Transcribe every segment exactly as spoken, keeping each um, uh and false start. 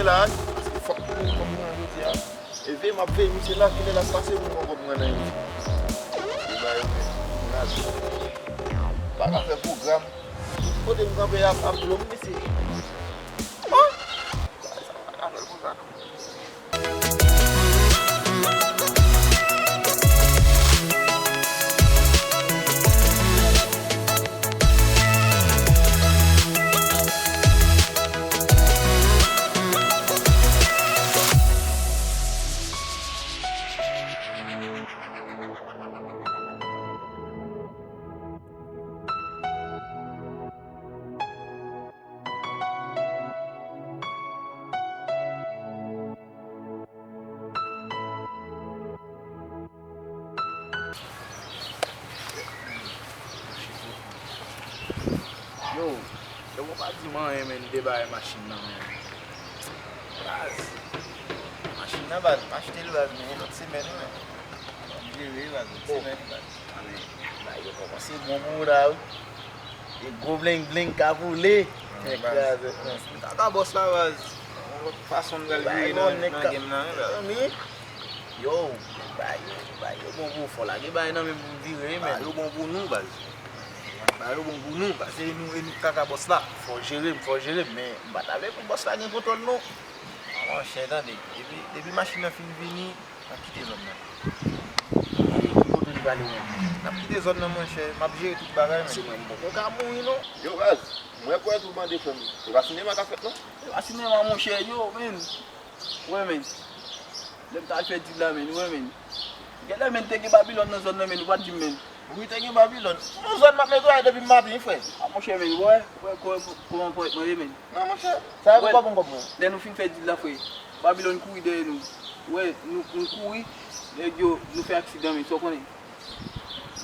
La, fòk pou mwen jodi a. E veye m ap veye misye la, kilè l ap pase pou mwen konprann anyen. Li ba yo men, m la di. Pa ka fè pwogram. Kote m kanpe ap, ap dlo m, mesye. Oh! Sa pa ka fè l konsa non. Yo, yo, bon, pa di m anyen, men, de bagay machin nan, men. Baz, machin nan, baz, m achte l, baz, men, lòt semèn, wi, men. M ap jere, baz, lòt semèn, baz. Anben, bagay yo kòmanse bon pou ou la, wi. E gwo bling bling ka boule. Nèg kraze. Kaka bòs la, baz. Yon lòt fason m pral vire nan, nan game nan, wi, baz. Yo, bay yo, bay yo bon pou ou, fò lage bay nan men pou m vire, men. Bay yo bon pou nou, baz. Bay yo bon pou nou, baz. Se nou, e nou kaka bòs la. Fò jere m, fò jere m, men m pa t avè pou bòs la gen kontwòl, non. Monchè, tande, depi, depi machin nan fin vini, n ap kite zòn nan. E ki kote n prale menm? N ap kite zòn nan, monchè. M ap jere tout bagay, men. Se mwen, m poko ka mouri, non. Yo, baz, mwen kwè tou mande frè m. E pa sinema k ap fèt, non? E pa sinema, monchè, yo, men. Wè, men. Lè m t al fè dil la, men, wè, men. Genlè, men, te gen Babilòn nan zòn nan, men, ou pa t di m, men. Wi, te gen Babilòn. Yon zòn m ap netwaye depi maten, frè. A, monchè, men, wè, wè, kò-, kòman pòt mwen ye, men. Non, monchè. Sa yo pa bon kòb mwen. Lè nou fin fè dil la, frè, Babilòn kouri dèyè nou. Wè, nou, nou kouri, nèg yo, nou fè aksidan, men, sa w konnen.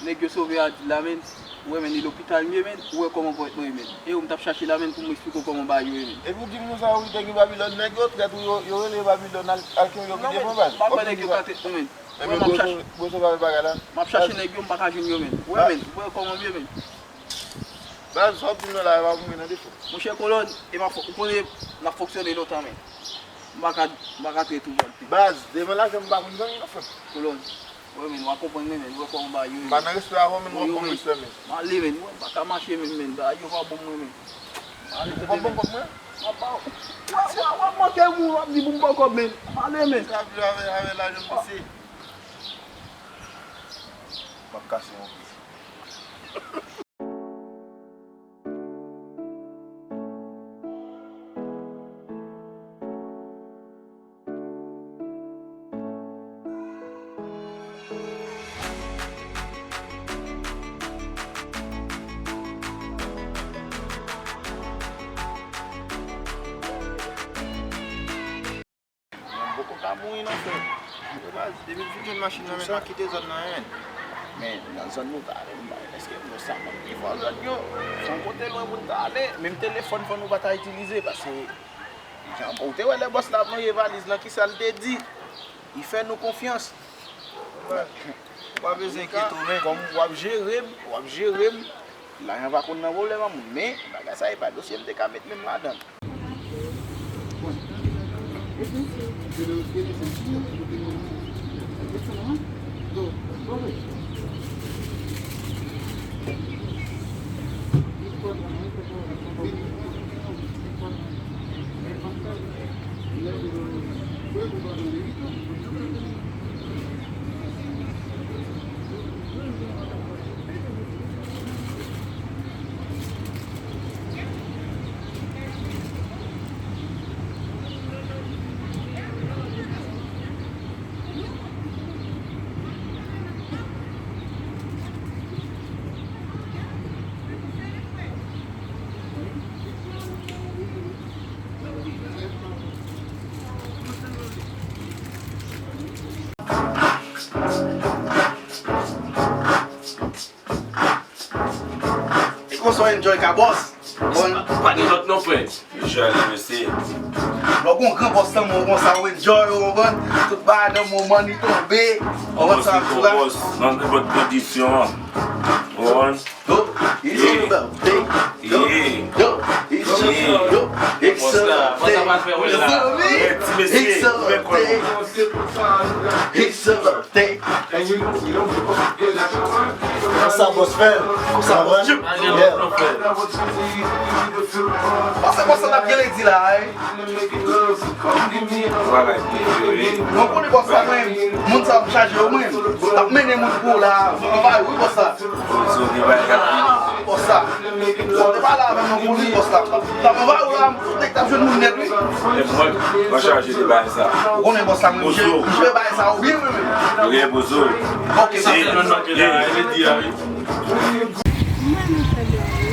Nèg yo sove a dil la, men. Ou wè, men, e lopital m ye, men. Ou wè kòman pòt mwen ye, men. E yo m t ap chache la, men, pou m eksplike w kòman bagay yo ye, men. Epi w di m konsa, wi, te gen Babilòn, nèg yo trèt, wi, yo, yo rele Babilòn, al, al kenbe yo kite mwen, baz. Non, men, m pa kwè nèg yo ka trèt nou, men. Ou wè, m ap chache, m ap chache nèg yo, m pa ka jwenn yo, men. Ou wè, men, ou wè kòman m ye, men. Baz, sa w ap di m nan la, e pa pou mwen nan defo. Monchè Kolòn, e m ap fo-, ou konnen n ap fonksyone lontan, men. M pa ka, m pa ka trete ou mòd. Baz, devan lajan m pa konn zanmi non, frè m. Kolòn, wè, men, w a konprann, men, men, ou wè kòman bagay yo ye. M pa nan respè avè w, men, w ap ban m respè, men. M ale, men, ou wè, m pa ka mache, men, men, bagay yo pa bon mwen, men. M ale, tande, men. Ou p ap ban m kòb mwen? M ap ba w. W ap, w ap, w ap manke moun, w ap di pou m ba w kòb, men. M ale, men. Sa vle avè, avè lajan m pase. M ap kase yon kou. Mwen poko ka mouri non, frè. Yo, baz, depi m fin jwenn machin nan, men, m ap kite zòn nan, men. Men, nan zòn nou ta ale, m pa, èske nou sa konn devan zòn yo? Se yon kote lwen pou n ta ale, menm telefòn fò nou pa ta itilize, paske jan ou te wè lè bòs la ap lonje valiz lan, kisa l te di? Li fè nou konfyans. Ou pa bezwen enkyete w, men. Kòm w ap jere m, w ap jere m, lajan pa konn nan pwoblèm an moun, men bagay sa e pa dosye m te ka met men m ladan l. E konsa w enjoy ka bòs. Bon. Pa gen lòt non, frè. Mesye, ale, mesye. Lè w gon gran bòs nan men w konsa, w enjoy, w konprann? Tout bagay nan moman li tonbe. Ou konprann sa m di w la? Bòs, nan nenpòt kondisyon. Ou konprann? Yo, yo, yo, yo, yo, yo, yo, yo, yo, Sa, sa pa fè wè la. Ti mesye, ouvè kò nou. Konsa bòs fè l. Konsa bòs fè l. Pase bòs la t ap gen ledi la, wi. Vwala, epi, wi. Nou konnen bòs la, mwen, moun sa ap chaje yo, mwen. T ap mennen moun pou la. Mwen pa wi bòs la. Bòs la. Bòs la. Sa w te pale avè m nan kouri bòs la. Sa mwen ba ou la, tout nèg t ap jwenn moun nèt wi. Mwen pa chaje de bagay sa. Ou konnen bòs la, mwen jwe, mwen jwe bagay sa ou byen mwen menm. Ok, pozo. Ok, sa se yon nòt la, e di a wi. Mwen, mwen fè byen wi.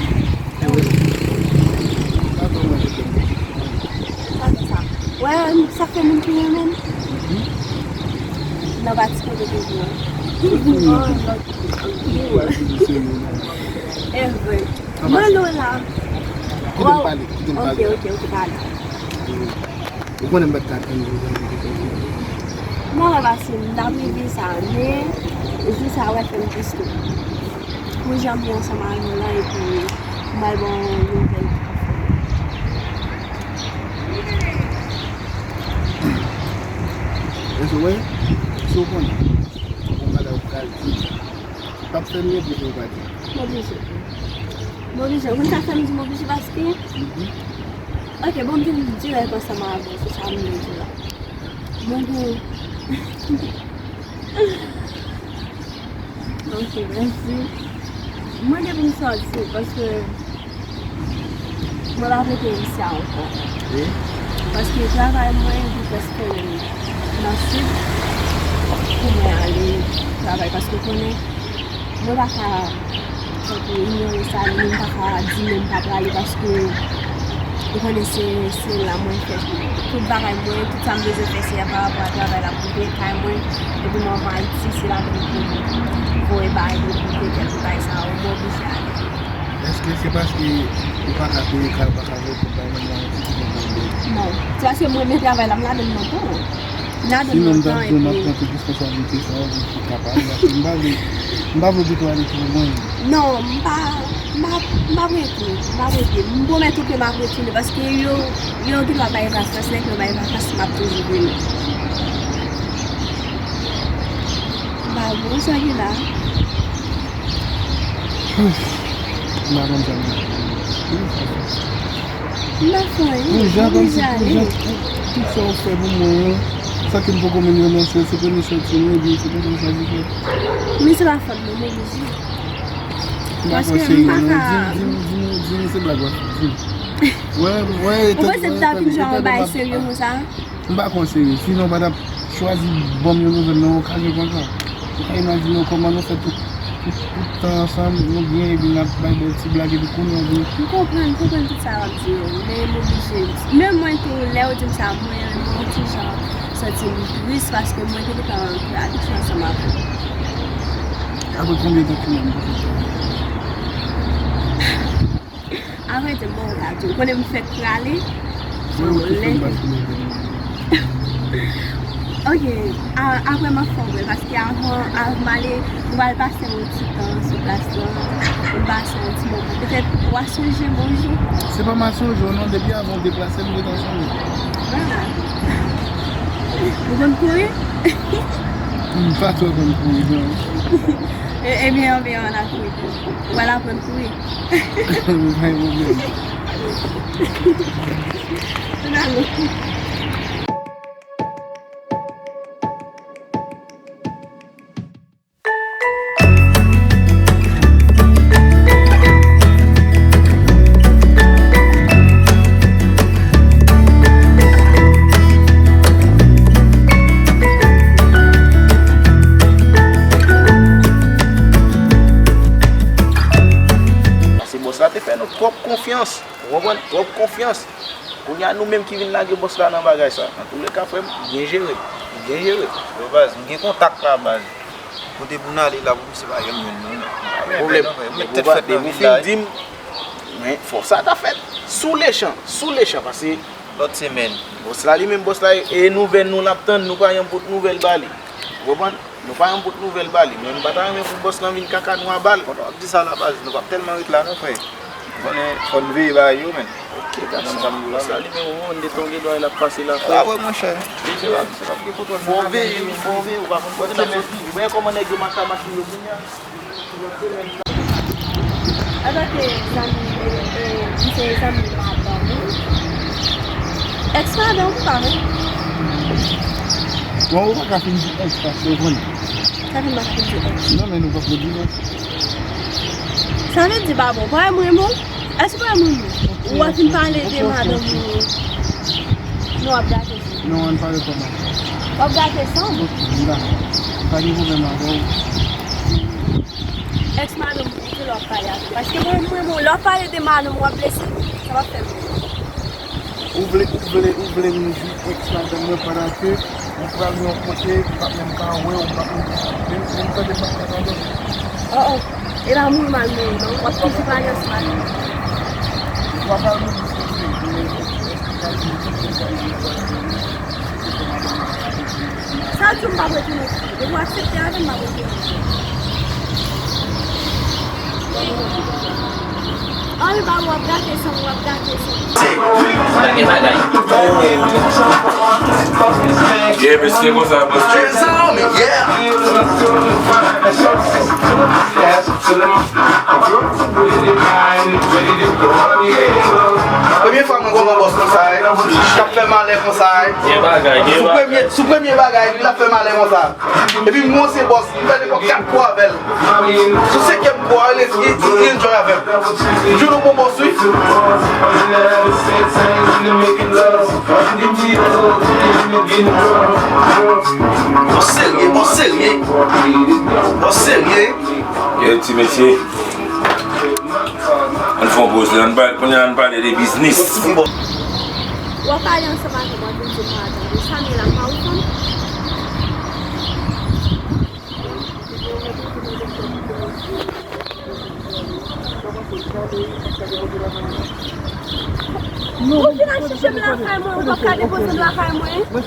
Sa fè sa. Wè, sa fè moun ki renmen m. Nan pati kote ke di an. Ever. Mwen lo la. Kite m pale, kite m pale. Ok, ok, ok, pale. Ou konnen m pa t ka tann ou. Mwen wè pase m t ap rive sa, men jou sa wè fè m tris tou. Pou jan m ye ansanm avè w la, epi m pral ba w yon nouvèl ki pa fè m. Èske w wè? Si w konnen, yon bagay ou pral di, p ap fè m rete pou w pa di. M oblije. M oblije. Ou konn sa fè m di m oblije paske? Ok, bon, m vin dirèk ansanm avè w, se sa m vle di la. Mwen gen Ok, mèsi. Mwen gen pou m sòti paske mwen pa vle te isi a ankò. Paske travay mwen, li prèske nan sid pou mwen ale travay. Paske konnen, mwen pa ka tankou inyore sa, ni m pa ka di men m pa prale paske ou konnen se, se la mwen fè tout bagay mwen, tout sa m bezwen fè se pa rapò a travay la pou peye kay mwen, epi mwen anvan Ayiti, se la pou m voye bagay pou peye kèk bagay sa yo, mwen oblije ale. Èske se paske ou pa ka peye kay, ou pa ka voye tout bagay nan Ayiti ki fè w pa ale? Non, se paske mwen renmen travay la, m ladann lontan. M ladann lontan epi. Sinon, m t ap di w m ap pran tout responsablite sa yo pou w kapab, paske m pa vle, m pa vle kite w ale twò lwen. Non, m pa, m pa, m p ap rete, m p ap rete. M pwomèt ou ke m ap retounen, paske yo, yo gendwa bay vakans, lè ke yo bay vakans, m ap toujou vini. M pa bon, sa ki la. M pa konn sa m ap di. M pa fè anyen, m oblije ale. Pou jan, kòmsi pou jan, tout sa w fè pou mwen an, sa ke m poko menm remèsye w, se premye sòti nou, ebyen se konsa w chwazi fè. Men se pa fòt mwen, m oblije. M pa pran serye non, di m, di m, di m, di m, se blag w ap fè, di m. Wè, wè, ou panse m ta vin jwe yon bagay serye konsa? M pa pran w serye, sinon w pa t ap chwazi ban m yon nouvèl nan yon okazyon konsa. Ou ka imajine w kòman nou fè tout, tout, tout tan ansanm, nou byen, epi n ap bay bèl ti blag, epi kounye a vin. M konprann, m konprann tout sa w ap di yo, men m oblije. Menm mwen tou, lè yo di m sa, mwen, mwen yon ti jan santi m tris, paske mwen te gentan abitye ansanm avè w. Apre konbyen tan kounye a m te fè sa? Avrèdi, m poko ka di w. Ou konnen m fèk prale. Mwen, ou te fè m basile. Ok, a, apre m ap fè w wè, paske avan, avan m ale, m pral pase yon ti tan sou plas lan, m pase yon ti moman. Petèt, w a sonje m yon jou. Se pa m a sonje w non, depi avan w deplase, m gentan sonje w. Ah. Ou konn kouri? M pa twò konn kouri, non. E, ebyen, anben, ann al kouri. Ou pral aprann kouri. Pa gen pwoblèm. Ann ale. Paske bòs la te fè nou twòp konfyans. Ou konprann? Twòp konfyans. Kounye a nou menm ki vin lage bòs la nan bagay sa. Antouleka, frè m, byen jere. Byen jere. Yo, baz, m gen kontak la, baz. Kote pou n ale la, pou misye pa janm jwenn nou, non. Pa gen pwoblèm. Ou mèt tèt fèt nan vil la, wi. Di m, men fò sa ta fèt. Sou lechan, sou lechan, paske lòt semèn. Bòs la, li menm, bòs la, e nouvèl nou l ap tann, nou pa janm pot nouvèl ba li. Ou konprann? Nou pa janm pot nouvèl ba li. Mwen, m pa ta renmen pou bòs lan vin kaka nou a bal. Pandan w ap di sa la, baz, nou p ap tèlman ret la, non, frè. Konnen fò n veye bagay yo, men. Ok, gason. Sa nimewo w, n te tonbe dwa l ap pase la, frè. Ah, wè, monchè. Se pa, se pa gen kontwòl. Fò w veye, fò w veye, ou pa konn kote n ap soti. Ou wè kòman nèg yo mache ak machin yo kounye a? Antanke zanmi, e, e, m se zanmi madanm ou. Ex madanm ou, pa vre? Bon, ou pa ka fin di ex, paske ou konnen. Sa vin pa ka fin di ex. Non, men nou pa pwodui, non. Sa vle di, Babo, pa wè m renmen w? Èske w pa renmen w? Ok, ok, ok, ok. Ou ap vin pale de madanm ou. Non, w ap gate san. Non, ann pa reponn ankò. W ap gate san. Ok, m dakò. Pa gen pwoblèm avè w. Ex madanm ou, ki lè w ap pale avè l? Paske mwen, mwen, mwen, lè w ap pale de madanm ou, w ap blese m. Sa p ap fè m byen. Ou vle, ou vle, ou vle m jwi ex madanm mwen pandan ke ou pral yon kote, m p ap menm ka wè w, m p ap menm, menm, menm tande m p ap ka tande w. Oh, oh. E pa mouri mal mouri non. W ap toujou pale ansanm avè m. Ou pa pral mouri, se vre, men èske w pral di m tout sa li gen pou l fè? Sa w di w m p ap retounen. Depi w aksepte avè m, m ap retounen. Ann ba w ap gate san, w ap gate san. Yeah, mesye, konsa, bòs. Premye fwa mwen konn yon bòs konsa, eh. K ap fè malè konsa, eh. Gen bagay, gen bagay. Sou premye, sou premye bagay, li ap fè malè konsa. Epi m wè se bòs, m fè nenpòt kat kou avè l. Sou senkyèm kou a, li, li, li enjoy avè m. M jwenn yon bon bòs, wi. Bòs serye, bòs serye. Bòs serye. Yo, ti mesye. Ann fè yon poz la, ann pale, kounye a ann pale de biznis. W ap pale ansanm avè m, w ap vin di m pa tande. Sa m ye la, m pa ou fanm? Ou vin al chèche m lakay mwen, ou p ap ka depoze m lakay mwen? Ou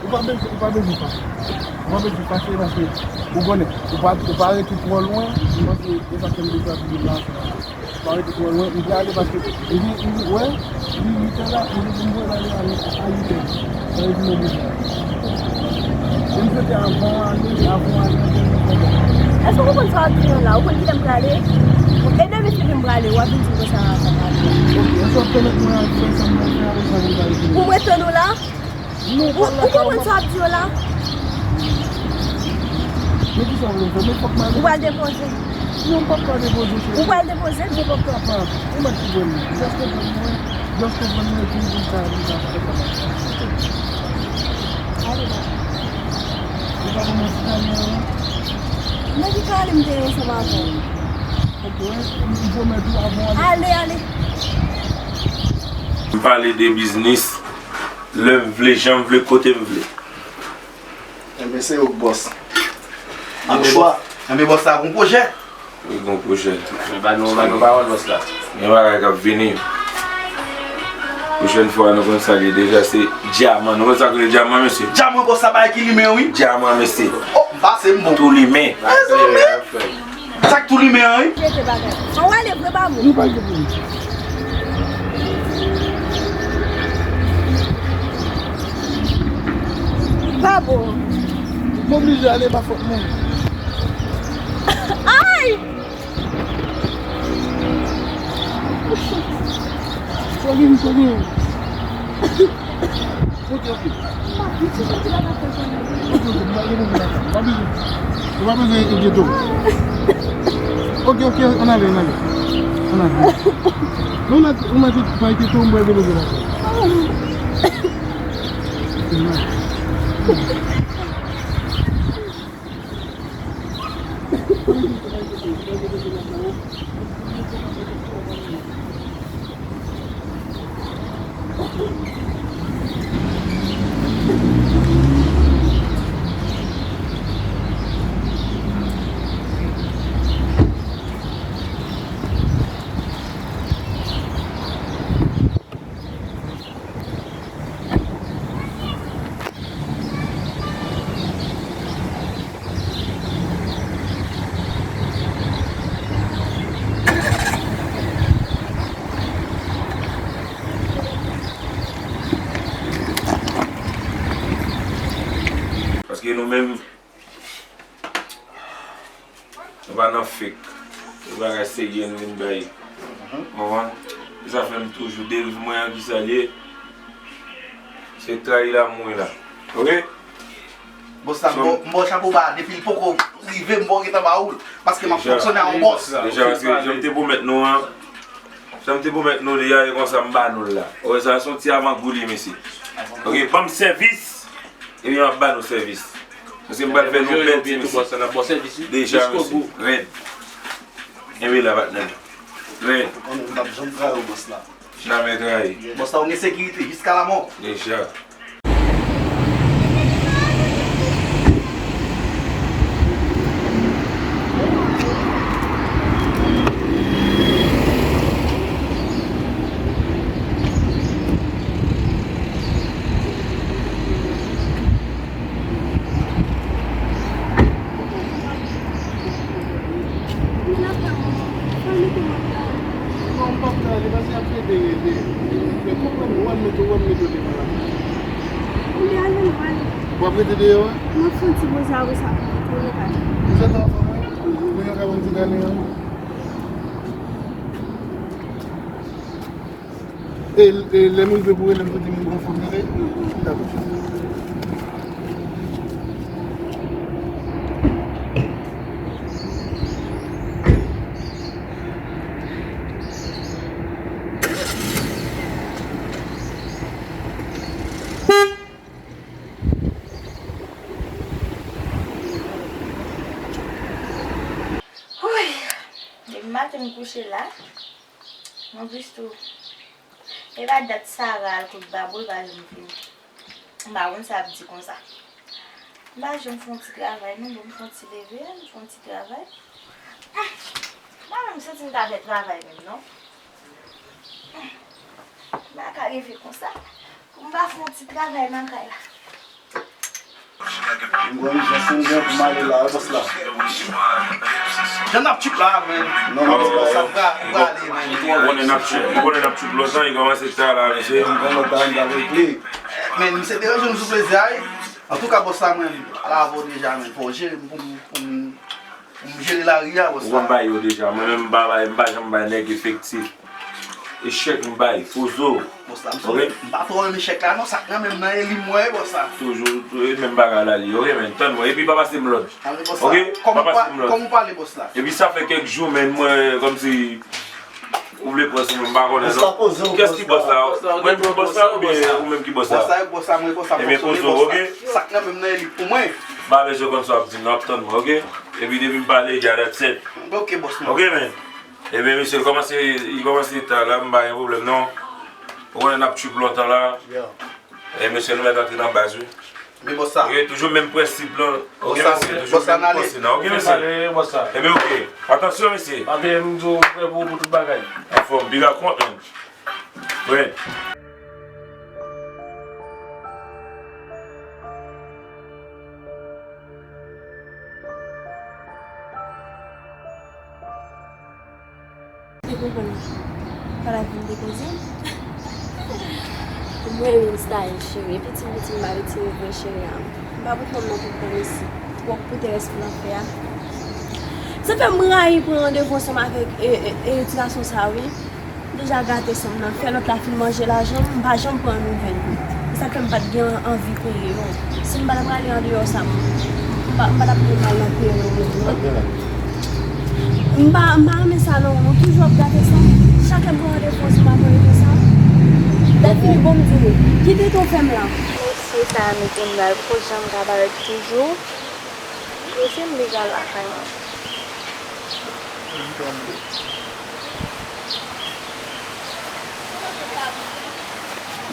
pa bezwen, ou pa bezwen fache. Ou pa bezwen fache paske ou konnen, ou pa, ou pa rete twò lwen, m panse e sa ke m te chwazi vin la. Pa rete twò lwen, m te ale paske m te, m te wè, li uit è la, m te di m vle ale a, a uit è. Sa vle di mwen bezwen. E m swete avan w ale, avan w ale, anpil moun kontan. Èske w konprann sa w ap di an la? Ou konn kilè m prale? E demen se ke m prale, w ap vin di m konsa, sa prale. Ok, èske w ap pèmèt mwen al fè sa m pral fè avèk sa m prale fè? Pou m ret tann ou la? Ou, ou konprann sa w ap di yo la? Men kisa w vle m fè? Men fòk m ale. Ou pral depoze? Non, m p ap ka depoze, cheri. Ou pral depoze? M p ap kapab. Ou mèt konprann mwen. Just konprann mwen. Just konprann mwen epi m konn sa m ka fè kòman. Ale la. Ou pa konn mwen ti kalè an? Men ki kalè m te ye ansanm avè w? Ok, m pwomèt ou avan w ale. Ale, ale. M pale de biznis. Lè m vle, jan m vle, kote m vle. Enben, se ou k bòs. Anchwa. Enben, bòs la gon pwojè. Wi, gon pwojè. Men ba nou, ba nou pawòl, bòs la. Gen bagay k ap vini. Pwochèn fwa, nou konn sa l ye deja, se dyaman. Nou konn sa k rele dyaman, mesye? Dyaman, bòs la, bagay ki limen, wi. Dyaman, mesye. Oh, m pase, m bon. Tou limen. Mezanmi. Sa k tou limen an, wi. Jete bagay. An w ale vre, Babo? Nou pa gen pwoblèm. Babo. M oblije ale, pa fòt mwen. Ay! Sa gen, sa gen. Ok, ok. Ok, ok, m pa gen pwoblèm ak sa. Ou pa bezwen, ou pa bezwen enkyete w. Ok, ok, ann ale, ann ale. Ann ale. Non, ou mèt, ou mèt pa enkyete w, m pral depoze l ankò. Menm, nou pa nan fake. Se bagay serye nou vin bay. Konprann? Se sa fè m toujou, deviz mwen an ki sa l ye. Se trayi lanmou wi la. Oke? Bòs la, m ba w chapo ba, depi l poko rive, m poko gentan ba ou l. Paske m ap fonksyone a yon bòs. Deja, paske jan m te pwomèt nou an, jan m te pwomèt nou deja, e konsa m ba nou l la. Oke, sa se yon ti avangou li, mesye. Oke, ban m sèvis, epi m ap ba nou sèvis. Paske m pral fè nou bèl ti mesye. Deja, mesye. Rèd. Kenbe la, patnè. Rèd. Ou konnen m p ap janm trayi w, bòs la. Jamè trayi. Bòs la, ou gen sekirite jiska lamò. Deja. Bon, m p ap ka ale, paske y ap rete, rete. Men konprann, w ap mete, w ap mete w devan la. Ou ale, m ale. W ap rete deyò a? M ap fè yon ti poze avè sa pou mwen kay. Ou fè tan ansanm, wi? Mwen ka ban m ti gade an. E, e lè m rive pou rele m pou di m ou anfòm, tande? Dakò. Wouy! Depi maten m kouche la. Anplis tou, e pa dat Sara al kot Babou, l pa janm vini. M pa konn sa ap di konsa. M pa janm fè yon ti travay, non, bon, m fè yon ti leve, m fè yon ti travay. M pa menm santi m ta fè travay menm, non. M pa ka leve konsa. Pou m pa fè yon ti travay nan kay la. M gon ijans m gen pou m ale la, wi, bòs la. Jan n ap trip la, man. Non, non, bòs la, ou prale, man. Ou konnen n ap trip, ou konnen n ap trip lontan, li kòmanse ta la, mesye. M pran lòt bagay, m ta repli. Men, misye te rann nou sou plezi a, wi. Antouka, bòs la, mwen, m al avè w deja, men. Fò w jere m pou m, pou m, pou m jere lari a, bòs la. Ou konn bagay yo deja. Mwen menm, m pa bay, m pa janm bay nèg efektif. Echèk m bay, poze w. Bòs la, m pa twò renmen chèk la, non, sa k nan men m nan, e li m wè, bòs la. Toujou, toujou, e menm bagay la li, oke, men, tann mwen, epi pa pase m lòd. Oke? Pa pase m lòd. Kòman w pale, bòs la? Epi sa fè kèk jou, men, mwen, kòmsi, ou vle pran sou mwen, m pa konnen, non. Kiyès ki bòs la? Mwen ki bòs la, oubyen ou menm ki bòs la? Bòs la, bòs la, mwen konsa, ebyen, poze w, oke? Sa k nan men m nan, e li pou mwen. M pa bezwen konn sa w ap di m, non, ap tann mwen, oke? Epi depi m pale, egal, that's it. Oke, bòs mwen. Oke, men. Ebyen, mesye, li kòmanse, li kòmanse ta la, m pa gen pwoblèm, non. Ou konnen n ap trip lontan la. E, mesye, nou mèt antre nan baz, wi. Men bòs la. Oke, toujou menm prensip lan. Oke, mesye, toujou menm prensip lan. Oke, mesye. Ebyen, oke. Atansyon, mesye. Papi, m di w, m prè pou, pou tout bagay. Anfòm, big up, man. Wi. Te konprann. Pa la vin depoze m. Mwen menm sa ye, cheri. Piti piti m pa retire vre cheri a. M pa pou fanm nan pou pran mesi. Twòp pou tè rès pou l ap fè a. Sa fè m rayi pran randevou ansanm avèk, e, e, e, ti gason sa, wi. M deja gate san m nan. Fè lòt la fin manje lajan m, m pa janm pran nouvèl yo. Se sa k fè m pa t gen anvi peye yo. Si m pa t prale andeyò sa, m pa, m pa t ap gen mal nan peye yo menm non. M pa, m pa renmen sa non, nou toujou ap gate san m. Chak lè m pran randevou ansanm avè yo konsa. Lè fini bon m di nou, kite ton fè m la. Mesye sa a mete m la, l poko janm ka parèt toujou. Mesye m deja lakay mwen.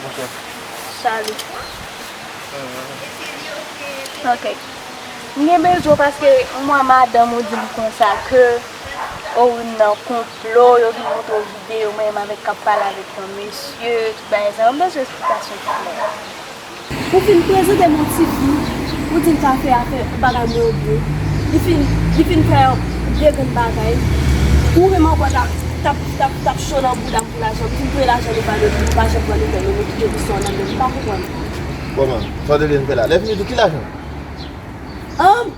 Bonjou. Salut. Ok. M gen bezwen w paske mwen madanm ou di m konsa ke Owen nan konplo, yo vin montre w videyo mwen menm avèk k ap pale avèk yon mesye, tout bagay sa yo. M bezwen esplikasyon ki klè. Ou fin prezante m yon tifi, ou di l ka fè afè bagay mwen yo byen. Li fin, li fin fè de grenn bagay. Ou menm ankò t ap, t ap, t ap, t ap cho nan bouda m pou lajan. M fin peye lajan li ba nou, li pa janm pran nouvèl nou, nou kite li sou nan men m, m pa konprann. Kòman? Sa w te vin fè la? Lè fini tou, ki lajan? An,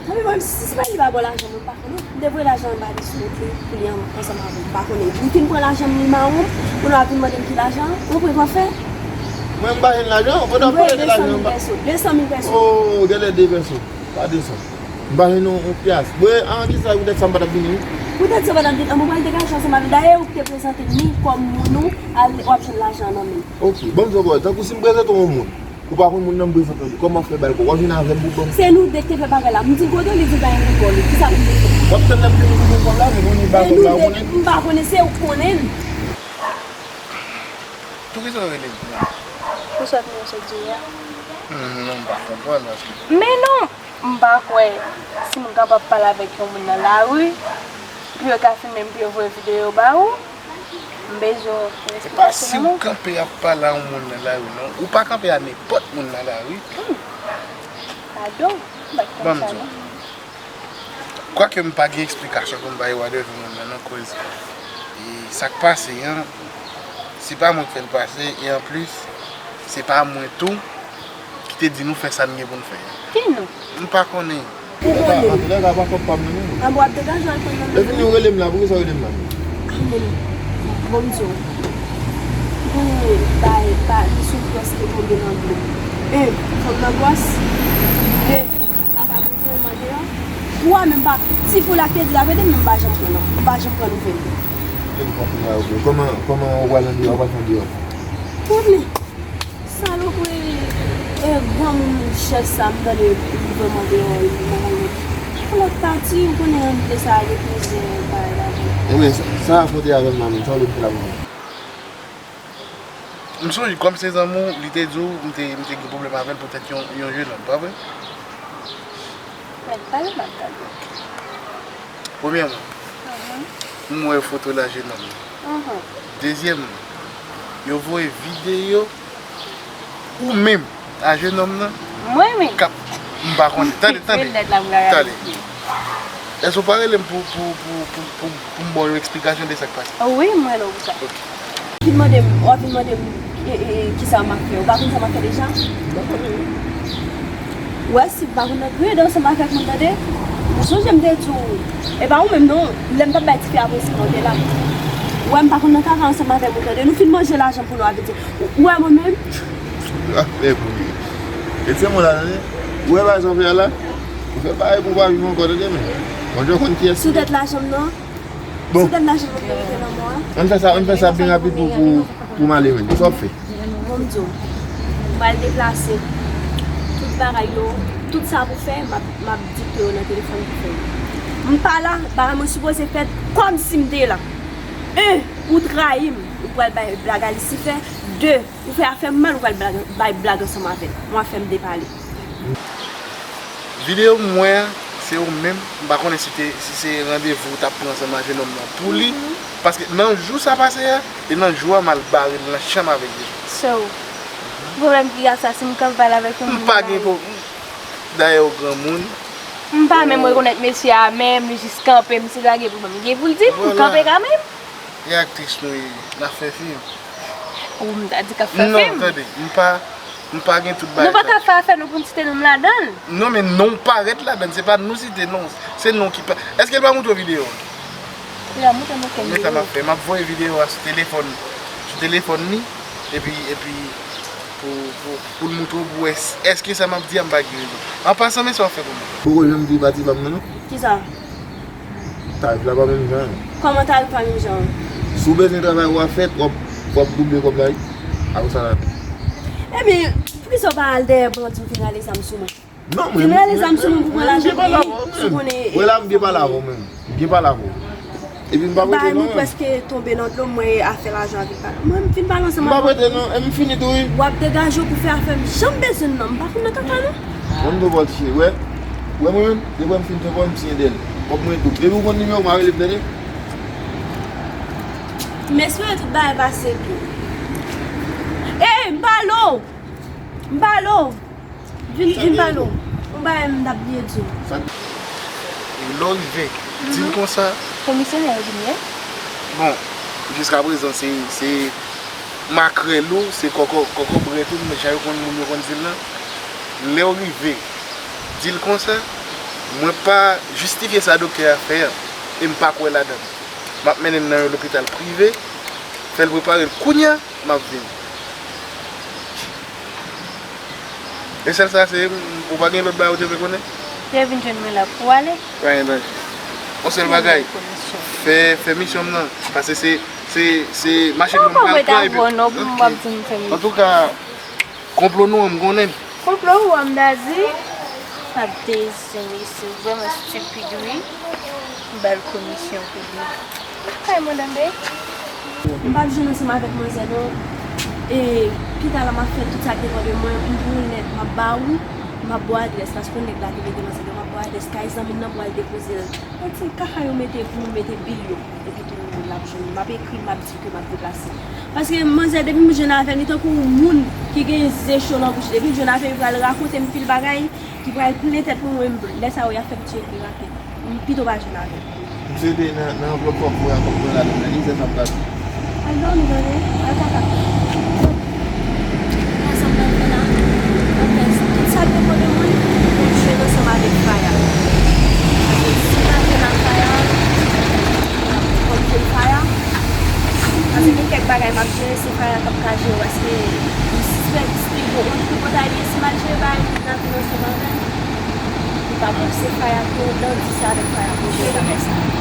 tanpri, mwen, si se pa li pa ba w lajan, mwen pa konnen. M te voye lajan an ba li sou wout li pou li an-, ansanm avè m. M pa konnen. Li fin pran lajan m, li mawon, kounye a vin mande m ki lajan an. Ou konprann sa w fè? Mwen, m pa jwenn lajan, ou pa t ap pale de lajan an. Desan mil pèso. Desan mil pèso. Oh, genlè de pèso. Pa desan. M pa jwenn yon, yon pyas. Mwen, an, ki sa, poutèt sa m pa t ap vini, wi. Poutèt sa w pa t ap vini, an, mwen pral degaje ansanm avè l. Dayè, ou ki te prezante m li kòm moun ou, al, w ap jwenn lajan an nan men l. Ok, ban m di w yon bagay. Tankou si m prezante w yon moun, ou pa konn moun nan, m prezante w li. Kòman w ap fè ba l kòb? W ap vin avè m pou ban m? Se nou de ki te fè bagay la. M di l kote w, li di l pa gen kòb li. Kisa pou m te fè? W ap tann lè m vini pou ban m kòb la, men ou ni ba kòb la, ou konnen. M pa konnen, se ou k konnen l. Poukisa w rele m? Poukisa w te di a? Hmm, non, m pa konprann, paske. Men non, m pa kwè si m kapab pale avèk yon moun nan lari, pou yo ka filme m, pou yo voye videyo ba ou. M bezwen yon eksplikasyon nan men w. E pa si w kanpe ap pale a yon moun nan lari, non. Ou pa kanpe a nenpòt moun nan lari. Hmm. Padon, m pa t konn sa, non. Kwake m pa gen eksplikasyon pou m bay ou a devan moun nan, non, koz, e, sa k pase an, se pa mwen k fè l pase, e anplis, se pa mwen tou ki te di nou fè sa n gen pou n fè a. Ki nou? M pa konnen. Ou konnen. Antouka, pa kòb pa m nan men nou. An, w ap degaje w al pran nan men nou. Lè fini, ou rele m la, poukisa w rele m la? Ah, men, bon, m di w. Ou konnen, bay, bay, li sou prèske tonbe nan dlo. E, fòm nan gwòs. E, Papa m pran m andeyò. Ou a menm pa, ti fou la ki te di laverite, men m pa janm pran non. M pa janm pran nouvèl li. Kòman, kòman ou pral andeyò, ou pral fè andeyò? Pwoblèm. Salopri, e, granmoun chèch sa, m tande li pran m andeyò, li nan yon lòt pati, ou konnen ann de sa, gen plizyè bagay ladan. Ebyen, sa, sa afwonte avè m la menm, sa w vle m fè la menm? M sonje, kòm se zanmi w, li te di w, m te, m te gen pwoblèm avè l poutèt yon, yon jenòm, pa vre? Mèt pale m ap tande. Premyèman, mhm, m wè foto la jenòm nan. Mhm. Dezyèmman, yo voye videyo ou menm a jenòm nan. Mwen menm? K ap, m pa konnen. Tande, tande. Tande. Èske w pa rele m pou, pou, pou, pou, pou, pou m ba w yon eksplikasyon de sa k pase? Wi, m rele w pou sa. Ok. Vin mande m, w ap vin mande m, e, e, e, kisa m ap fè. Ou pa konn sa m ap fè deja? M pa konnen, non. Ou wè, si m pa konn nan griye dan ansanm avèk moun, tande. Ou sonje m te di w, e pa ou menm non, lè m t ap bay tifi a presyon an, ou te la. Ou wè, m pa konn nan kaka ansanm avèk moun, tande. Nou fin manje lajan pou nou, avè di. Ou wè mwen menm? Ah, e pou li. E se mwen la, tande. Ou wè bagay sa w fè a la? Ou fè parèy pou w pa viv ankò, tande, men. Bondye konn kiyès ou ye. Sou tèt lajan m nan. Bon. Sou tèt lajan m nan, m te mete nan mò a. Ann fè sa, ann fè sa byen rapid pou, pou, pou m ale, men. Sa w ap fè? Bon, m di w. M pral deplase. Tout bagay yo, tout sa pou fè, m ap, m ap dikte yo nan telefòn pou fè yo. M pa la, bagay mwen sipoze fèt kòmsi m te la. En, ou trayi m, ou pral bay blag a Lisifè. De, ou fè afè m mal, ou pral blag, bay blag ansanm avè m. Ou ap fè m depale. Videyo m wè a, se ou menm. M pa konnen si te, si se randevou ou t ap pran ansanm ak jenòm nan pou li. Mhm. Paske nan jou sa pase a, e nan jou a m al bare l nan chanm avèk li. So, pwoblèm ki gen sa, si m kanpe pale avèk yon moun. M pa gen pwoblèm. Dayè, ou granmoun. M pa menm rekonèt mesye a menm, li jis kanpe, m si l pa gen pwoblèm li gen pou l di m, m kanpe kanmenm. E aktris nou ye, n ap fè fim. Ou m ta di k ap fè fim. Non, tande, m pa, m pa gen tout bagay sa. Nou pa ka fè afè nou pou n site non m ladan l. Non, men non w parèt ladan l, se pa nou site non, se non ki pa. Èske l pa montre w videyo a? Li pa montre m okenn videyo. Men sa m ap fè, m ap voye videyo a sou telefòn, sou telefòn li, epi, epi pou, pou, pou l montre w pou w wè s-, èske sa m ap di a m pa gen rezon. An pasan, men sa w ap fè pou mwen. Poko janm di pati pa m nan, non. Kisa? Tarif la pa menm jan. Kòman tarif pa menm jan? Si w bezwen travay w a fèt, w ap, w ap double kòb la, wi. Apre sa la. Ebyen, poukisa w pa al dèyè bandi w vin rale zam sou mwen? Non, mwen. Vin rale zam sou mwen pou pran lajan pou li, si w konnen. Wè la, m byen pale avè w menm. M byen pale avè w. Epi m pa prete non, menm. Bagay mwen prèske tonbe nan dlo, m wè afè lajan a vin pale. Mwen, m fin pale ansanm avè w. M pa prete non, e m fini tou, wi. W ap degaje w pou fè afè m. Jan m bezwen nan, m pa konn nan kaka non. Mwen m te bò l chire, wè. Wè mwen menm, depi m fin fè kòb, m siyen dèyè l. Kòb mwen tou. Depi w konn nimewo m a rele m, tande. M espere tout bagay pase byen. Ey, m pale w! M pale w! Vin, vin pale w. Yon bagay m t ap bliye di w. Lè w rive, di l konsa. Komisè, lè w vini, wi. Bon, jiskaprezan, se, se makrèl ou, se kòkò, kòkòbrèt ou, men jan yo konn moun yo konn di l lan. Lè w rive, Di l konsa, mwen pa jistifye sa doktè a fè a, e m pa kwè ladan l. M ap mennen l nan yon lopital prive, fè l prepare l kounye a, m ap vini. E sèl sa se, ou pa gen lòt bagay ou te vle konnen? Lè vin jwenn mwen la pou ale. Pa gen danje. Yon sèl bagay, fè, fè misyon m nan. Paske se, se, se mache pou m pral pran epi. Antouka, konplo nou an, m konnen. Konplo ou an, m dazi. Sa dezi. Mesye, ou vrèman stipid wi. M ba l komisyon pou li. Kay mwen, Danbe. M p ap jwenn ansanm avèk manzè non. E pita la m ap fè tout sa k depann de mwen. M pou yon lèt m ap ba ou. M ap ba w adrès la. Paske nèg la te mete nan zèdò, m ap ba w adrès kay zanmi m nan pou w al depoze l. Mwen di kaka yo mete pou mete bil yo. Epi tou l ap jwenn. M ap ekri l, m ap di ke m ap deplase. Paske manzè depi m jwenn avè l, li tankou yon moun ki gen ze cho nan bouch. Depi l jwenn avè l, li pral rakonte m pil bagay. Ki pral plen tèt pou mwen, lè sa yo y ap fè m tiye pi rapid. M pito pa jwenn avè l. Misye te nan, nan anvlòp kòb mwen an, kòb mwen ladan l, li fè sa m ta di. Al dòmi, tande, al kaka. Ansanm nan fè la, anfèt, tout sa k depann de mwen, pou m jwenn ansanm avèk Faya. Paske si m pa jwenn ak Faya, m ap konn jwenn Faya. Paske gen kèk bagay m ap jere, se Faya k ap ka jere, paske m sispèk si gon yon tripotay li ye, si m al jere bagay moun nan vin ansanm avè m, li pa bon. Se Faya ki yon dandi, se avèk Faya pou m jere bagay sa.